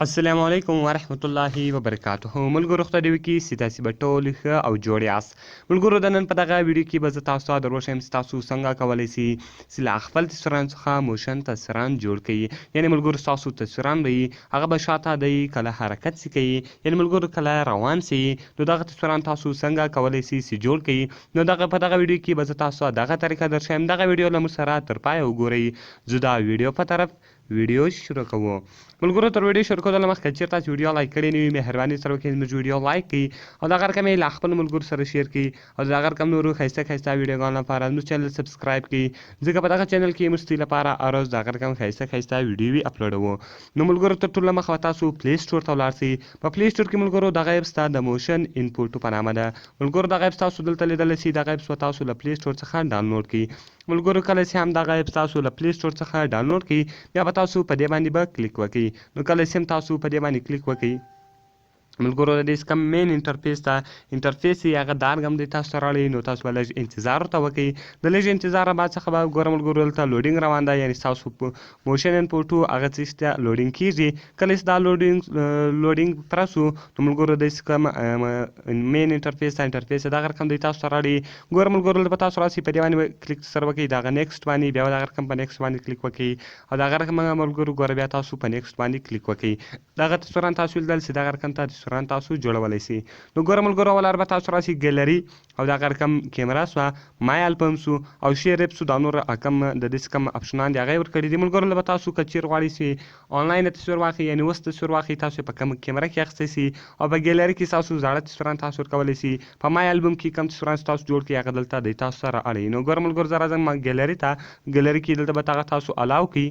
السلام علیکم ورحمت الله وبرکاته. ملګرو، خدای دې وکړي چې تاسو به ټول ښه او جوړ یاست. ملګرو، د نن په دغه ویډیو کې به زه تاسو ته در وښیم چې تاسو څنګه کولی شئ چې له خپل تصویران څخه motion تصویران جوړ کړئ. یعنې ملګرو، ستاسو تصویران به وي، هغه به شاته دی کله حرکت سي کوي، یعنې ملګرو کله روان سي. نو دغه تصویران تاسو څنګه کولی شئ چې جوړ کړئ؟ نو دغه په دغه ویډیو کې به زه تاسو ته دغه طریقه درښیم. دغه ویډیو له موږ سره تر پایه وګورئ. زه دا ویډیو په طرف ویډیو شروع کوو. ملګرو، تر ویډیو شروع کولو مخکې چېرته تاسو ویډیو لایک کړې نه وي، مهرباني سره وکړئ زموږ ویډیو لایک کړئ او دغه رقم یې له خپلو ملګرو سره share کړئ او دغه رقم نورو ښایسته ښایسته ویډیوګانو لپاره زموږ channel subscribe کړئ، ځکه په دغه channel کې موږ ستاسو لپاره هر ورځ دغه رقم ښایسته ښایسته ویډیوې اپلوډوو. نو ملګرو، تر ټولو مخه به تاسو Play Store ته ولاړ شئ. په Play Store کې ملګرو دغه app سته، د Motion in Photo په نامه ده. ملګرو، دغه app تاسو دلته لیدلی شئ. دغه app به تاسو له Play Store څخه ډاونلوډ کړئ. ملګرو، کله چې هم دغه app تاسو له Play Store څخه ډاونلوډ کړئ، بیا به تاسو په دې باندې به کلیک وکړئ. نو کله چې هم تاسو په دې باندې کلیک وکړئ ملګرو، د دې کوم main interface ته interface یې هغه دا رقم دی تاسو ته راړي. نو تاسو به لږ انتظار ورته وکړئ. د لږ انتظار بعد څخه به ګوره ملګرو دلته loading روان ده، یعنې ستاسو په Motion in Photo هغه څه ته loading کیږي. کله چې دا loading پوره سو، نو ملګرو داسې کوم main interface ته interface دغه رقم دی تاسو ته راړي. ګوره ملګرو، دلته به تاسو راسئ، په دې باندې به کلیک سره وکړئ، دغه next باندې، بیا به دغه رقم په next باندې کلیک وکړئ او دغه رقم ملګرو ګوره بیا تاسو په next باندې کلیک وکړئ. دغه تصویران تاسو لیدل چې دغه رقم ته تصویران تاسو جوړولی شئ. نو ګوره ملګرو، اول به تاسو راسئ ګیلري او دغه رقم کیمرا سوه، my album سو او share app سو، دا نور رقم د دې کوم آپشنان دي هغه یې ورکړي دي. ملګرو، له به تاسو که چېرې غواړئ چې آنلاین تصویر واخلئ، یعنې اوس تصویر واخلئ، تاسو په کوم کیمره کې اخیستی شئ او په ګیلري کې تاسو زاړه تصویران تاسو ورکولی شئ. په my album کې کوم تصویران چې تاسو جوړ کړئ هغه دلته دی تاسو سره اړوي. نو ګوره ملګرو، زه راځم ګیلري ته. ګیلري کې دلته به دغه تاسو allow کړئ.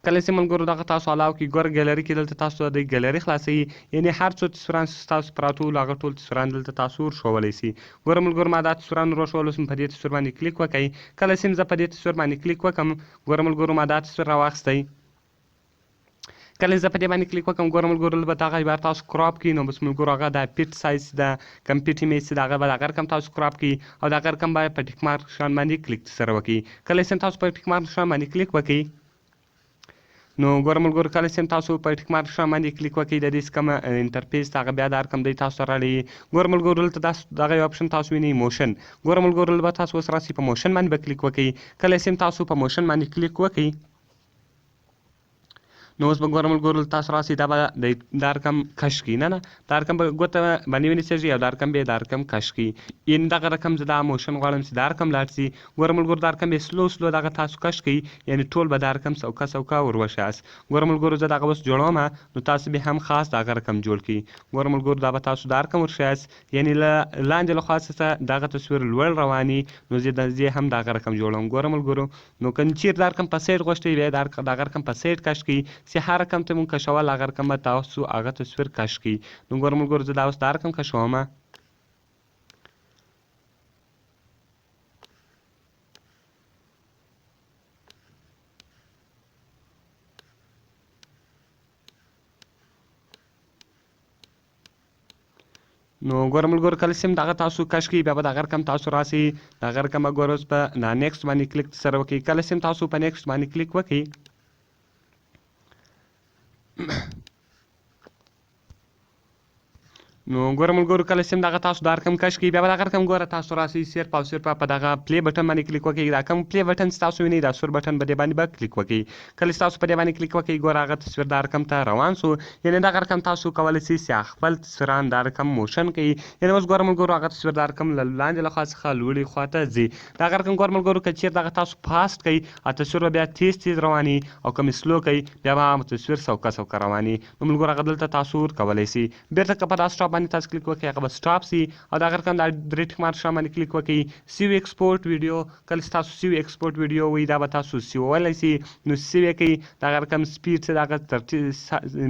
کله چې ملګرو دغه تاسو allow کړئ، ګوره ګیلري کې دلته تاسو د ګیلري خلاصوي، یعنې هر څو تصویران چې ستاسو پراته وو هغه ټول تصویران دلته تاسو ورښوولی شئ. ګوره ملګرو، ما دا تصویران ورښول. اوس په دې تصویر باندې کلیک وکړئ. کله چې زه په دې تصویر باندې کلیک وکړم، ګوره ملګرو ما دا تصویر راواخیستی. کله زه په دې باندې کلیک وکړم، ګوره ملګرو به دغه عبارت تاسو crop کړئ. نو بس ملګرو هغه دا fit size ده، کم fit image چې ده هغه به دغه رقم تاسو crop کړئ او دغه رقم به په tick mark نشان باندې کلیک سره وکړئ. کله چې تاسو په tick mark نشان باندې کلیک وکړئ، نو ګوره ملګرو کله چې تاسو په tick mark نشان باندې کلیک وکړئ، د دې کوم interface هغه بیا دا رقم دی تاسو ته راړي. ګوره ملګرو، دلته دغه یو option تاسو وینئ، motion. ګوره ملګرو، دلته به تاسو اوس راسئ، په motion باندې به کلیک وکړئ. کله چې تاسو په motion باندې کلیک وکړئ، نو اوس به ګوره ملګرو تاسو راسئ، دا به د دا رقم کش کړي. نه نه، دا رقم به ګوته باندې ونیسېږي او دا رقم به دا رقم کش کړي. یعنې دغه رقم زه دا motion غواړم چې دا رقم لاړ شي. ګوره ملګرو، دا رقم یې slow slow دغه تاسو کش کړئ، یعنې ټول به دا رقم سوکه سوکه ور وښیاست. ګوره ملګرو، زه دغه اوس جوړوم، نو تاسو به هم خاص دغه رقم جوړ کړئ. ګوره ملګرو، دا به تاسو دا رقم ورښیاست، یعنې له لاندې له خوا څخه دغه تصویر لوړ رواني. نو زه هم دغه رقم جوړوم. ګوره ملګرو، نو که چېرې دا رقم په side غوښتئ، بیا دغه رقم په side کش کړئ چې هر رقم ته مونږ کشول هغه رقم به تاسو هغه تصویر کش کړئ. نو ګوره ملګرو، زه دا اوس دا رقم کشوم. نو ګوره ملګرو، کله چې هم دغه تاسو کش کړئ، بیا به دغه رقم تاسو راسئ، دغه رقم به ګوره اوس به دا next باندې کلیک سره وکړئ. کله چې هم تاسو په next باندې کلیک وکړئ، نو ګوره ملګرو، کله چې هم دغه تاسو دا رقم کش کړئ، بیا به دغه رقم ګوره تاسو راسئ، صرف او صرف په دغه play button باندې کلیک وکړئ. دا کوم play button چې تاسو وینئ، دا سور بټن، به دې باندې به کلیک وکړئ. کله چې تاسو په دې باندې کلیک وکړئ، ګوره هغه تصویر دا رقم ته روان سو. یعنې دغه رقم تاسو کولی شئ چې خپل تصویران دا رقم motion کړئ. یعنې اوس ګوره ملګرو هغه تصویر دا رقم له لاندې له خوا څخه لوړې خوا ته ځي. دغه رقم ګوره ملګرو، که چېرې دغه تاسو fast کړئ، تصویر به بیا تیز تیز رواني او که مې slow کړئ، بیا به تصویر سوکه سوکه رواني. نو ملګرو هغه دلته تاسو ورکولی شئ. بیرته که په دا stop باندې تاسو کلیک وکړئ، هغه به stop سي او دغه رقم دا درې tick mark شان باندې کلیک وکړئ، save export video. کله چې تاسو save export video وي، دا به تاسو save ولی سي. نو save یې کړئ. دغه رقم speed چې دغه 30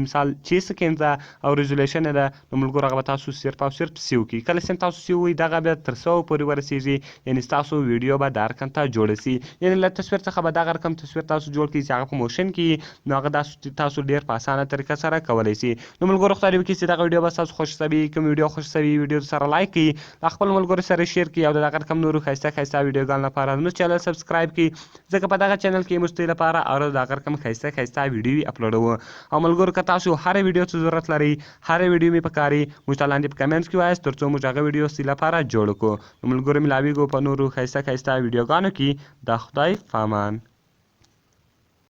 مثال چې سیکنډ ده او resolution یې ده، نو ملګرو هغه به تاسو صرف او صرف save کړئ. کله چې تاسو save وي، دغه بیا تر 100 پورې ورسېږي، یعنې ستاسو ویډیو به دا رقم ته جوړه سي. یعنې له تصویر څخه به دغه رقم تصویر تاسو جوړ کړئ چې هغه په motion کې، نو هغه تاسو ډېر په اسانه طریقه سره کولی سي. نو ملګرو، خدای دې وکړي چې دغه ویډیو به ستاسو خوښ شوي. به کوم ویډیو خوښ سوي، ویډیو سره لایک کړئ، له خپل ملګرو سره شیر کړئ او د دغه رقم نورو ښایسته ښایسته ویډیوګانو لپاره زموږ چینل سبسکرایب کړئ، ځکه په دغه چینل کې موږ ستاسو لپاره هره ورځ دغه رقم ښایسته ښایسته ویډیوې اپلوډوو. او ملګرو که تاسو هره ویډیو څه ضرورت لرئ، هره ویډیو مې پکاري، موږ ته لاندې په کمنټس کې وایاست ترڅو موږ هغه ویډیو ستاسو لپاره جوړ کړو. نو ملګرو ملاویږو په نورو ښایسته ښایسته ویډیوګانو کې. د خدای فامان.